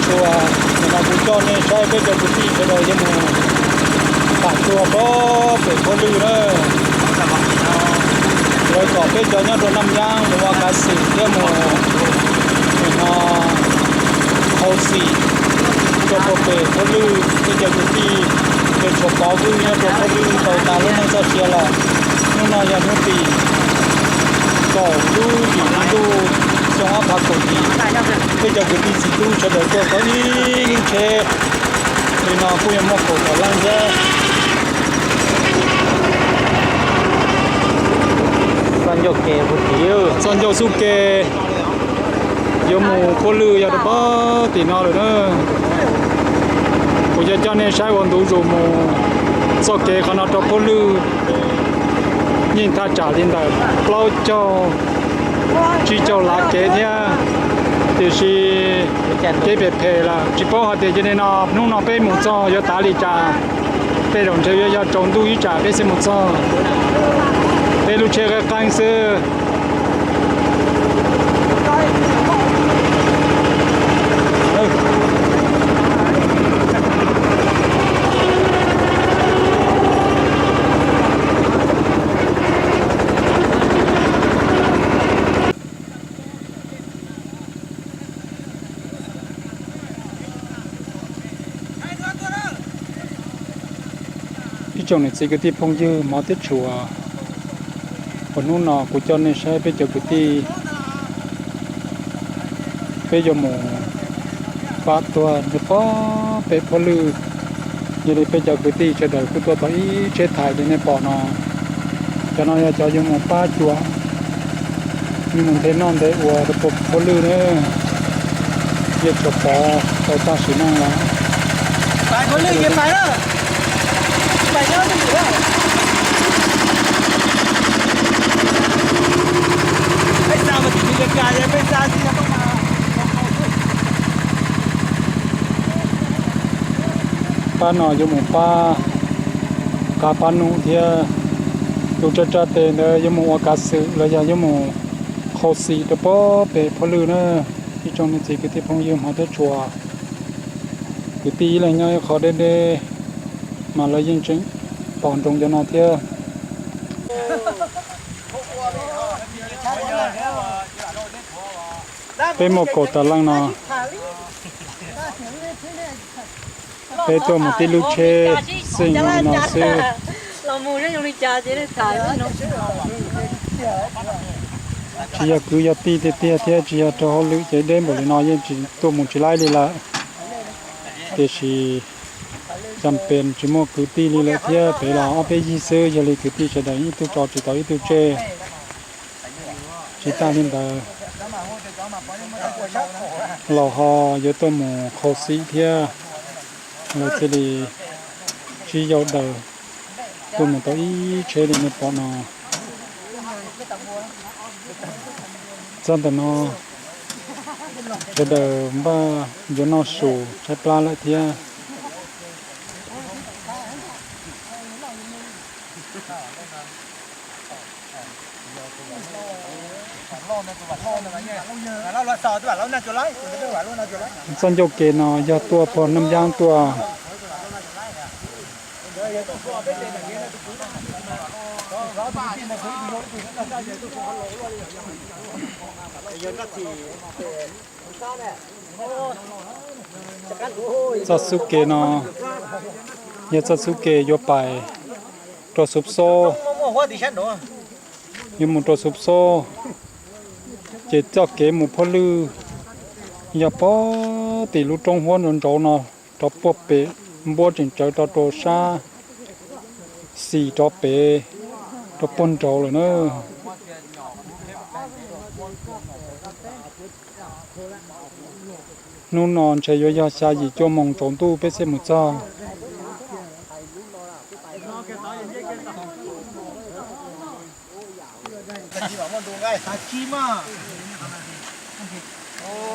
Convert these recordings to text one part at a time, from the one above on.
Tus no kuv coj nej saib peb cov kwv tij sawv daws yuav mus pam tuag rau pem Phuab Lwj na. Lawv kom peb cov nyob rau Naj Nyaab mus ua kav xwm thiab mus no hauj xim rau puag pem Phuab Lwj. Peb cov kwv tij, peb tshuav pov vwj nyob rau Phuab Lwj tau tas lub neej txoj sia lawm. Hnub no yog hnub tim kaum lub yim hli ntuj xyoo ob phav kaum yim. Peb cov kwv tij txiv tub sawv daws tuaj tau ib lub tsheb li no kuj yuav muaj kaum tawm leej thiab. Txoj ncauj xub ke yuav mus Phuab Lwj yog rau pem tim no lawm na. Kuv yuav coj nej saib ua ntu zus mus txoj kev qhov no rau Phuab Lwj yeej thaj tsam li ntawm plaub caug tsib caug lav kev thiab, tiam sis kev phem phem lawm tsis paub hais tias yog li no hnub no peb mus txog yuav tav li cas. Tej zaum ntshe yuav yog tsaus ntuj ib tsam peb thiaj mus txog. Peb lub tsheb qeeb qeeb xwb. Ib tsoom niam txiv kwv tij phooj ywg hmov thiab tshua, uas hnub no kuv coj nej saib peb cov kwv tij, peb yuav mus pam tuag rau pem Phuab Lwj. Yog li peb cov kwv tij sawv daws kuj tuaj tau ib tsheb thais li nej pom no. Cov no yog cov yuav mus pab cuam, yuav mus nthe noj nthe ua rau pem Phuab Lwj na. Yeej tshuav pov tau tag sim neej lawm. Pab no yuav mus pab qav pab num thiab, tus tsaj tsaj tes ntawd yuav mus ua kav xwm los yog yuav mus qhau xim rau pem Phuab Lwj na. Ib tsoom niam txiv kwv tij phooj ywg hmov thiab tshua, kwv tij ib leeg nyob ib qho deb deb, mas lawv yeej tseem pom nroo cov no thiab. Peb muaj kaum tawm leej no, peb tuaj mus tib lub tsheb xeem li no xwb. Tsis yog kwv yog tij tiag tiag thiab tsis yog raug hauj lwm ces deb npaum li no yeej tsis tuaj mus tsis laib li lawm. Tiam sis cas pes tsis muaj kwv tij li lawm thiab, pem los ob peb yig xwb, yog li kwv tij sawv daws ib tug tso tsis tau ib tug tseg. Tsis tas li ntawd los ho yuav tuaj mus qhau xim thiab, lawv thiaj li sib yaum daws tuaj mus tau ib tsheb li nej pom no. Txog ntawm no sawv daws npaj yuav noj su tshaib plab lawm thiab. Txoj ncauj kev no yog tuaj puag Naj Nyaab tuaj. Txoj xub kev no yog txoj xub kev yuav pais rau Xub Xob, yuav mus rau Xub Xob, ces txoj kev mus Phuab Lwj yog puag tim lub roob huab nrauv nrauv no, rau puag pem npuab tseem tsawv rau rau sab xis rov pem rau puag nraud lawm na. Hnub no ntshe yuav yog xya yim cuaj moos tsaus ntuj peb thiaj mus txog.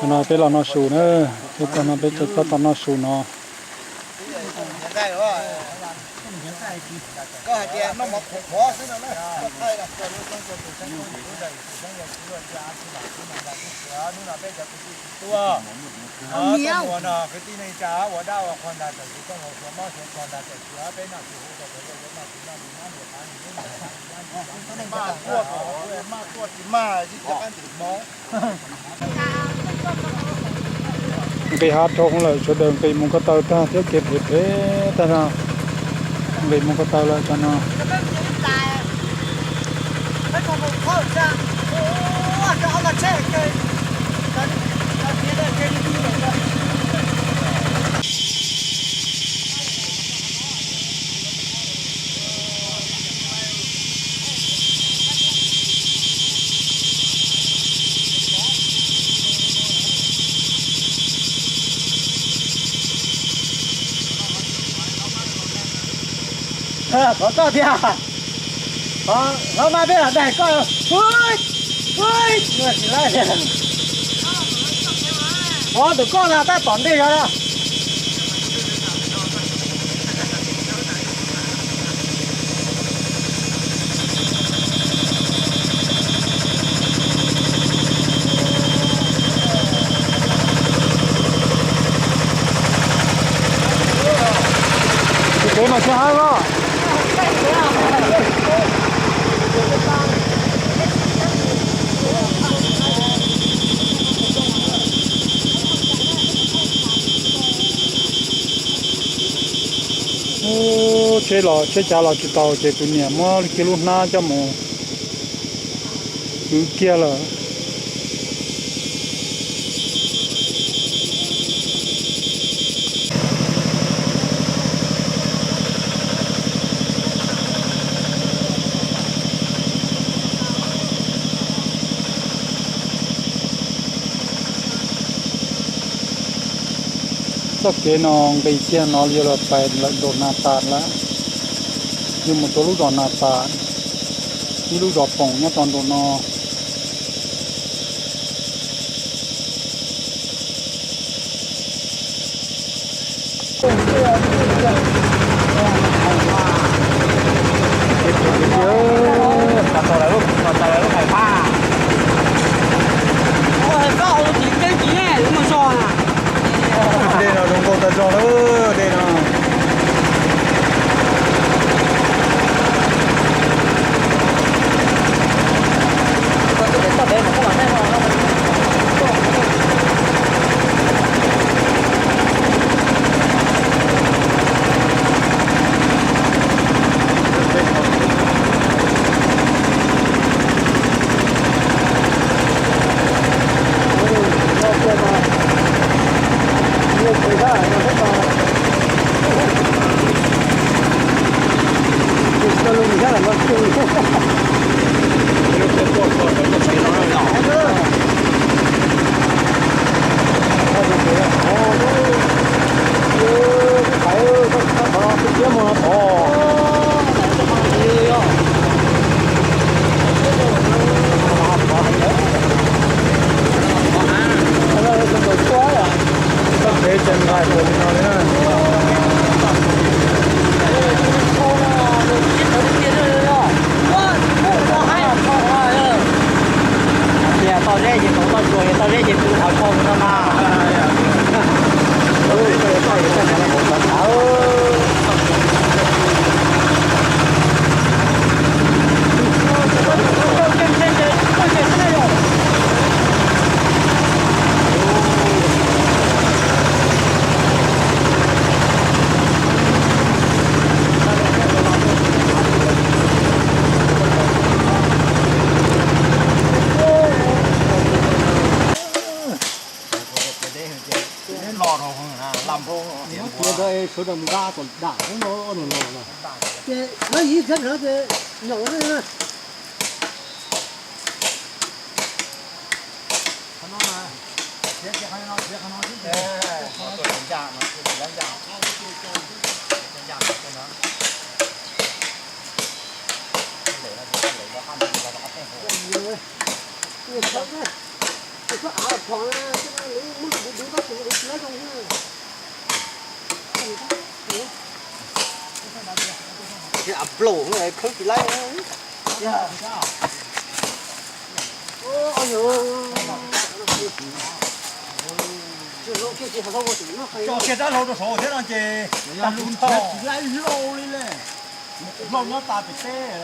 No peb los noj su na, peb txog no peb tseem tab tom noj su no. Hnub no peb cov kwv tij tsis tuaj, tuaj mus no kwv tij neej tsa ua dab ua qhua ntag, txawm tsis tuaj mus xyuas mob xyuas nkeeg ntag, txawm tsis peb noj tsis hu rau cov yaj yuav noj tsis noj li nyob mus qab mus ib mus qab mus ib mus maj tuaj kom maj tuaj tsis maj ib cov qab ntxim hmoov. Nqis hav dhau lawm, sawv daws nqis mus ko taw tag thiab, kev phem phem tag no, nqis mus ko taw lawm cov no. Qhov koj tiag, qhov maj peb los daig koj, ua tsis laib. Qhov tus koj no tab tom ntej zog na. Kev mas tsis hab los. Ub, tsheb los tsheb cav los tsis tau ces kuv niam muab kiag lub hnab coj mus kwv kiag lawm. Txoj kev no nqis kiag no yuav los pais lawm nraum Nas Tas lawm, yuav mus rau lub zos Nas Tas, ib lub zos Poom nyob rau nraum no. Dej no zoo nkauj tag zog lawm, dej no. Txoj kev tseem nqaim npaum li no li na. Tias toj zeb ces tau toj tsuas, toj zeb ces pw qhov tsho no mas. Tias sawv daws mus nqa kom dam no no no. Ces lawv yim thiab ntawd ces nyom na. Av plaus khawb tsis laib. Tso kiag rab hlau rau saud thiab no ces tag lub nthos. Hlau nyob tas pem teb.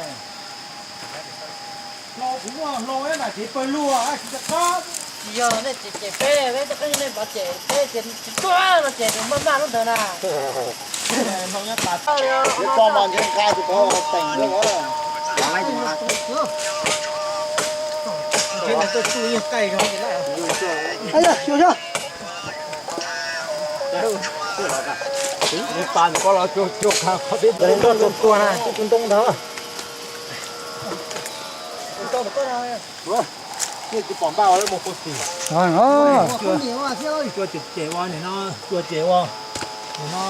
Hlau kuv muaj hlau ib nram kev pawg lug tsis rov qab. Tsis yog nej cem peb, peb rov qab nej pov cem peb ces tsis tuag no ces nws maj maj lub ntawd na. Hlau nyob tas. Poj mas ntshe nqa tus ko teem li. Ntshe nws tuaj tsuj yeej qaij zoo. Tus tuag na, tsuj tus ntoo ntag. Cua cem cem ua nim no, cua cem ua nim no,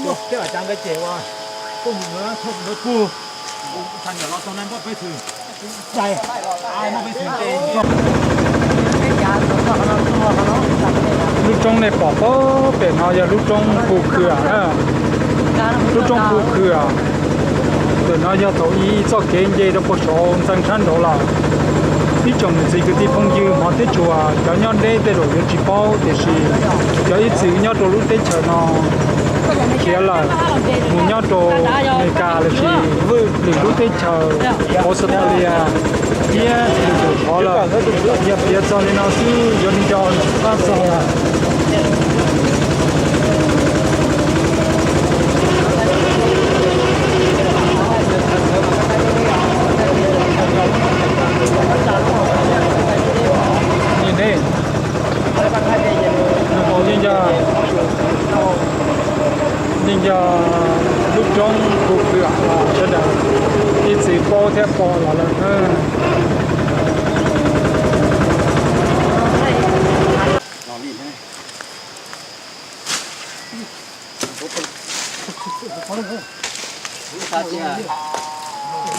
cua peb vam cav nkawd cem ua, koj mus nkawd thauj nkawd pug, txha nyom los txog na npaj peb txhwm, npaj peb txhwm ces. Lub roob nej pom pem no yog lub roob Pu Khwm na. Lub roob Pu Khwm, ntawm no yog thaum ub txoj kev nce rau puag saud ntxeev sab nraud lawm. Ib tsoom niam txiv kwv tij phooj ywg hmov thiab tshua, cov nyob deb tej zaum yuav tsis paub, tiam sis cov ib txwm nyob rau lub teb chaws no khiav lawm mus nyob rau Amelikas lossis lwm lub teb chaws, Australia thiab lwm lwm qhov lawm. Yog piav txog li no xwb yuav li nco qab txog lawm. Yeej yog, yeej yog lub roob Pu Khwm sawv daws ib txwm paub thiab pom los lawm.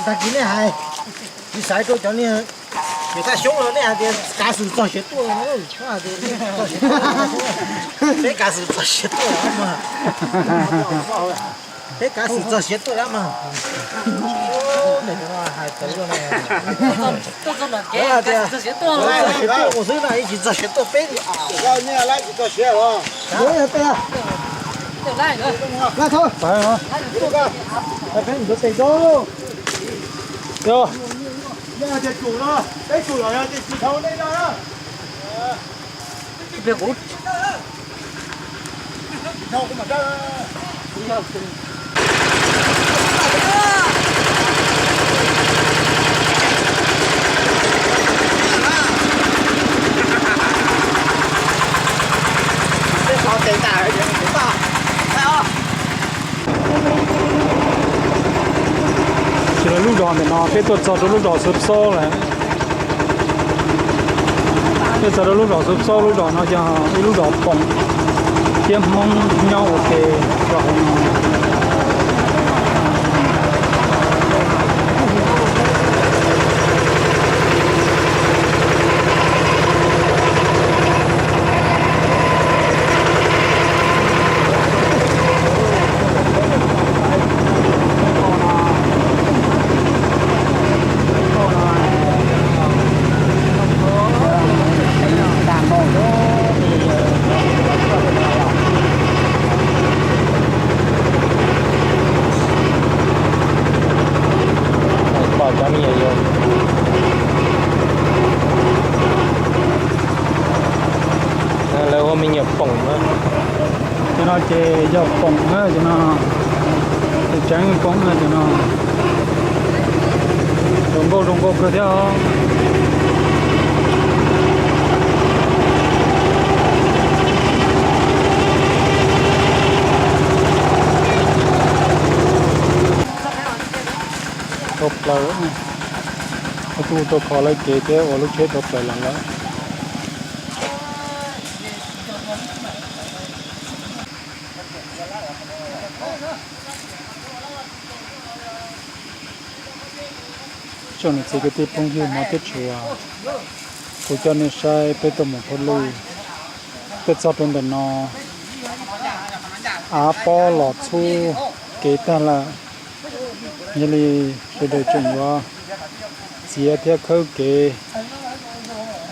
Tag kis nej hais, tsis xaiv rau cov niag, niag thaj xyoob los nej hais tias kav xwm txog siav tuaj, peb kav xwm txog siav tuaj mas, peb kav xwm txog siav tuaj mas. Hais tawv luaj na. Txog siav tuaj mus xwb no, ib tsis txog siav tuaj peb li. Peb tsum no, peb tsum los yog tias tsis dhau nej no. Ces lub zos ntawm no peb tuaj txog rau lub zos Xub Xob lawm. Peb txog rau lub zos Xub Xob, lub zos no yog ib lub zos Foom thiab Hmoob nyob ua ke rau hauv no. Pom cov me nyuam yaus, lawv ua me nyuam Foom na. Cov no ces yog Foom na, cov no tseem Foom na, cov no zoo nkauj zoo nkauj kawg thiab os. Dhau plaws, kuj rau kho lawv kev thiab ua lub tsheb dhau plaws los lawm. Tsoom niam txiv kwv tij phooj ywg hmov thiab tshua, kuv coj nej saib peb tuaj mus hauj lwm, tuaj txog rau ntawm no, av pob los txhub kev tag lawm. Yog li sawv daws tseem yuav Txiav thiab khawb kev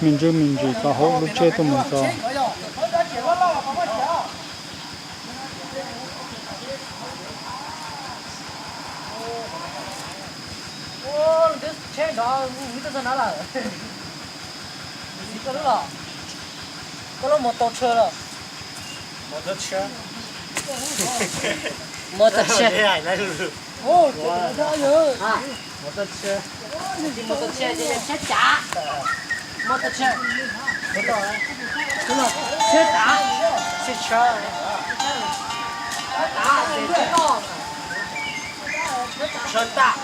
me ntsis me ntsis txog hauv lub tsheb tuaj mus txog. Koj lub mos tau tshaj los? Mos tau tshaj. Mos tau tshaj. Mos tau tshaj. Mos tau tshaj ces tshaj cav. Mos tau tshaj. Tshaj cav. Tshaj cav ces tshaj loj. Tshaj tag.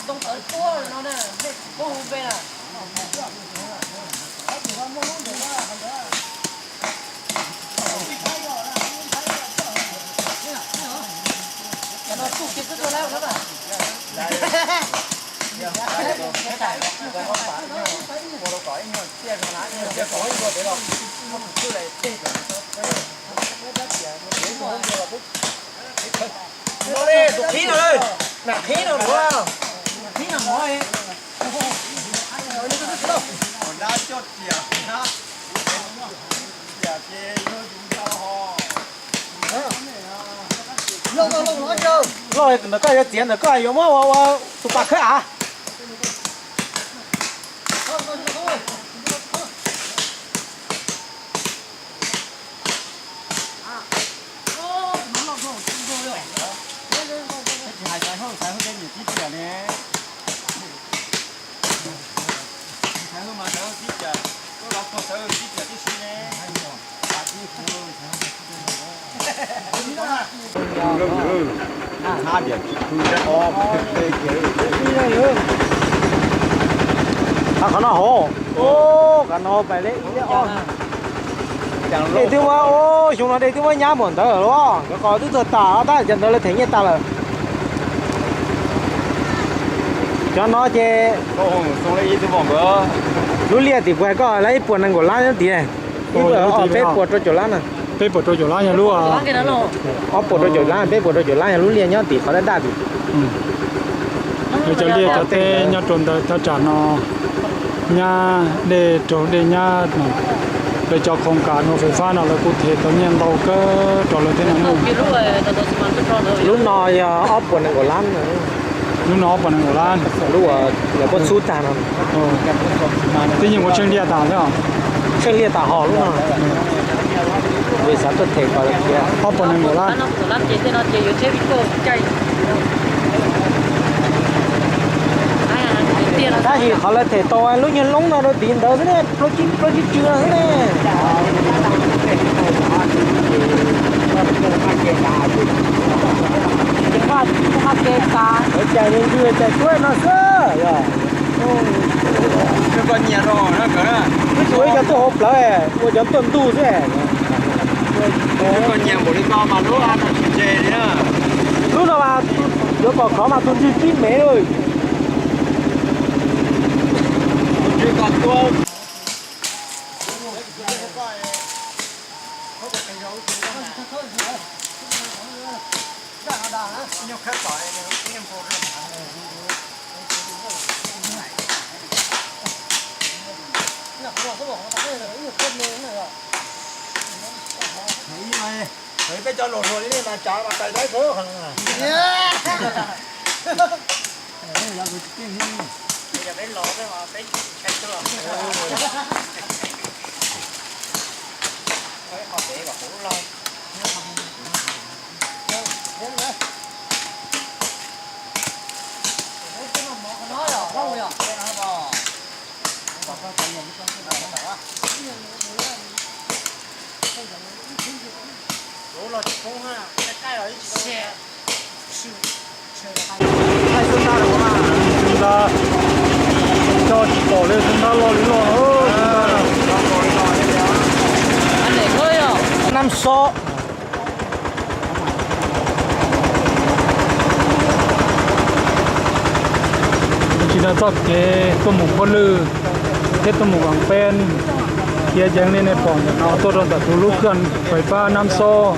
Ntoo tawv tuaj no na, nej tsis paub hu npe na. Cov no tsuj kiag xwb tuaj lawm na. Tus qhib no, nam qhib no, qhib no. Loj ntawm koj yuav txiav ntawm koj yuav muab ua tus pas khawb av. Qhov no hauv, qhov no pais li ib ob. Dej twb muab, xyoo no dej twb muab nyab npaum ntawd los, cov qos twb tuag tas tab, cov ntawd lawv them nyiaj tas lawm. Cov no ces lub liaj tim kuv hais koj lawv ib puas nees nkaum lab nyob tid. Ib puas, peb puas rau caum lab na. Peb puas rau caum lab yog lub, ob puas rau caum lab, peb puas rau caum lab yog lub liaj nyob tim qhov daj daj tim. Lawv cov liaj cov teb nyob rau ntawm thaj tsam no, nyab dej raug dej nyab no, lawv cov khoom kam no fais fab no lawv kuj them tau nyiaj ntau kawg rau lawv thiab no. Lub no yog ob puas nees nkaum lab. Lub no ob puas nees nkaum lab. Lub uas lawv muab xub tag no. Twb yeej ua tsheej liaj tas xwb. Tsheej liaj tas hos lub no. Xav tuaj them kom lawv khiav. Ob puas nees nkaum lab. Tab sis qhov lawv them tau lub nyuag loob no rau tid ntawd xwb ne, plaub tsib tsw no xwb ne. Cais ntws cais tuab no xwb. Wb tsuas ib cov tuaj hauv plawv, ua cov tuaj ntuj xwb. Lub no mas yuav kom khov mas tus ntswg tsib mev lawm. Peb cov luag hluas li nej mas tsav mas kawg dawb kawg. Xwb ntab, coj tsis pom li, xwb ntab loj li loj. Nab xob. Tsis tau txoj kev tuaj mus Phuaj Lwj thiab tuaj mus Vam Peeb, khiav yeev li nej pom ntawm no tuaj rau ntawm tus lub khaj fais fab Nab Xob.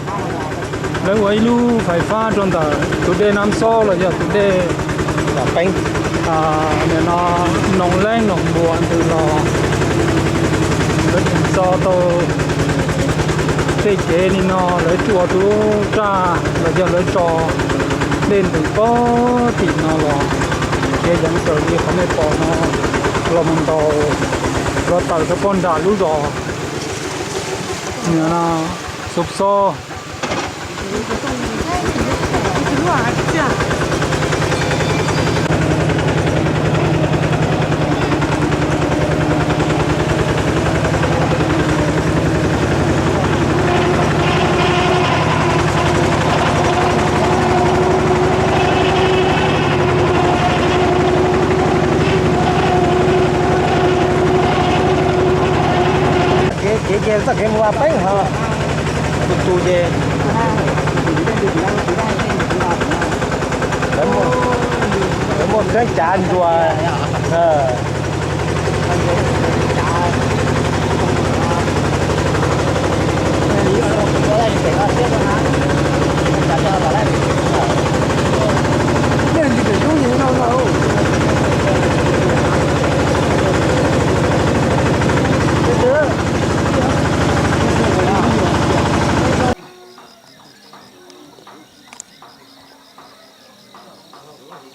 Lawv ua ib lub fais fab rau ntawm tus dej Nab Xob los yog tus dej Vam Peeb. Nim no noog leeb noog npua ntws los lawv tso tau tej kev li no, lawv tsuj ua tub raj los yog lawv tso dej ntws pog tim no los khiav yeev raws li qhov nej pom no los mus ntaus los tawm rau pog nram lub zos. Nim no xob xob. Kev, kev ces txoj kev mus Vaj Peeb ho, tus tus ces lawv muaj keeb cav nruas.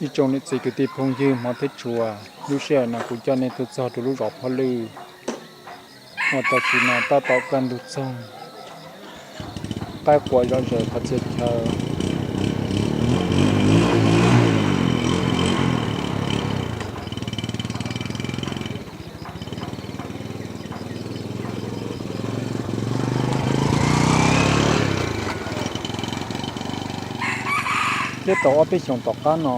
Ib tsoom niam txiv kwv tij phooj ywg hmov thiab tshua, lub sij hawm no kuv coj nej tuaj txog rau lub zos Phob Lwj, uas tam sim no tab tom kaj ntug txoog, qaib qua zom zaws qhov txhia chaw. Thiab tau ob peb xyoos tom qab no,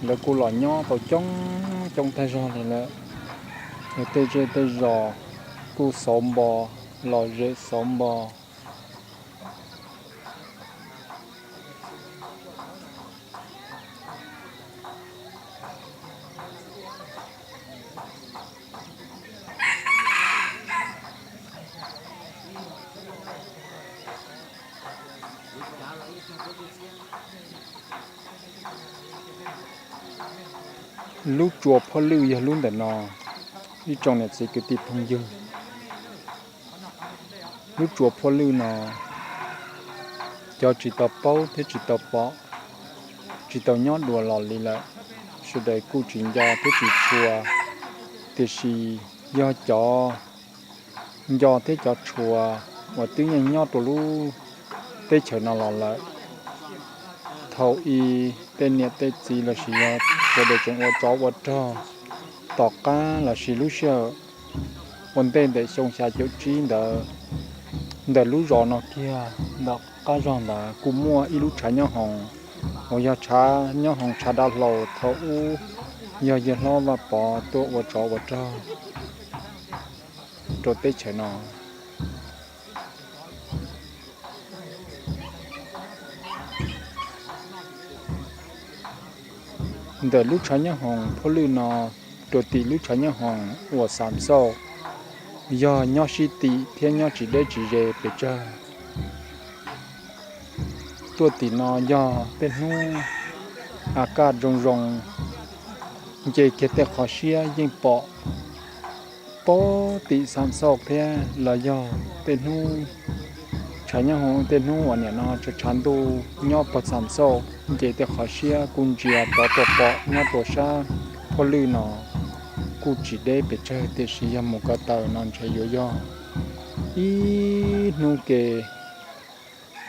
lawv kuj los nyob tau coob coob tag zog li lawm. Yog tej zej tej zos kuj xauv npo, lom zem xauv npo. Lub tsua Phob Lwj yog lub ntawm no, ib tsoom niam txiv kwv tij phooj ywg. Lub tsua Phob Lwj no, cov tsis tau paub thiab tsis tau pom, tsis tau nyob dua los li lawm, sawv daws kuj tsis nco thiab tsis tshua, tiam sis yog cov nco thiab cov tshua uas twb yeej nyob rau lub teb chaws no los lawm. Thaum ub tej niam tej txiv lossis yog sawv daws tseem ua tsov ua rog, tom qab lossis lub sij hawm ua ntej ntawm xyoo xya caum tsib ntawd, ntawm lub zos no kiag ntawm qab zog ntawd kuj muaj ib lub tshav nyob hoom, uas yog tshav nyob hoom tshav dav hlau thaum ub, yog yawg hlob Vaj Pov tuaj ua tsov ua rog rau teb chaws no. Ntawm lub tshav nyob hoom Phob Lwj no Tuaj tim lub tshav nyob hoom uas Xam Xauj yog nyob sib tim thiab nyob tsis deb tsis ze pes tsawg. Tuaj tim no yog tej hnub a kaj zoo zoo, nce kiag tej qhov siab yeej pom puag tim Xam Xauj thiab los yog tej hnub tshav nyob hoom, tej hnub uas nim no tshav tshav ntuj nyob puag Xam Xauj, nce tej qhov siab kuj ntsia rov tuaj pom nyob rau sab Phuab Lwj no kuj tsis deb pes tsawg, tiam sis yog mus ko taw no ntshe yuav yog ib hnub ke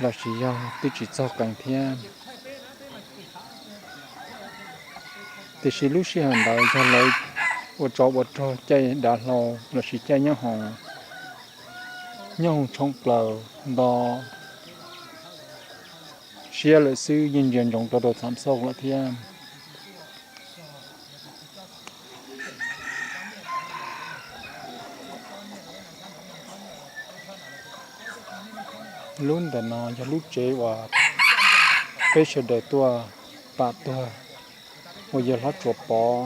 lossis yog twb tsis txog qees thiab. Tiam sis lub sij hawm ntawd yog lawv ua tsov ua rog caij dav hlau lossis caij nyob hoom, nyob hoom tshooj plaws nto siab lawm xwb, yeej ntsia ntsoov rau rau Xam Xauj lawm thiab. Lub ntawm no yog lub tsev uas peb sawv daws tuaj pam tuag, uas yawg Hlob Tsuas Pov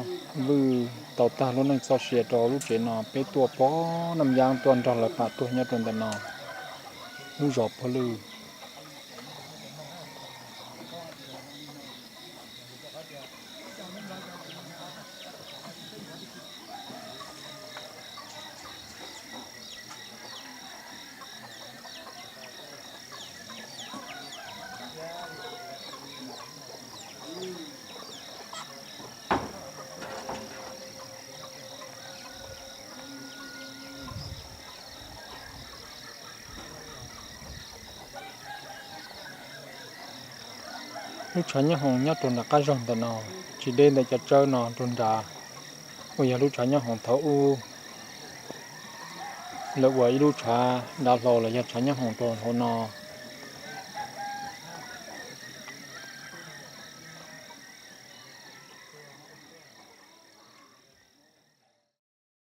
Vwj tau tag lub neej txoj sia rau lub tsev no, peb tuaj pov Naj Yaab tuaj nrog lawv pam tuag nyob rau ntawm no, lub zos Phuab Lwj. Lub tshav nyob hoom nyob rau nram qab zog ntawm no, tsis deb ntawm cov tsawb no rau nrad, uas yog lub tshav nyob hoom thaum ub lawv ua ib lub tshav dav hlau los yog tshav nyob hoom rau hauv no.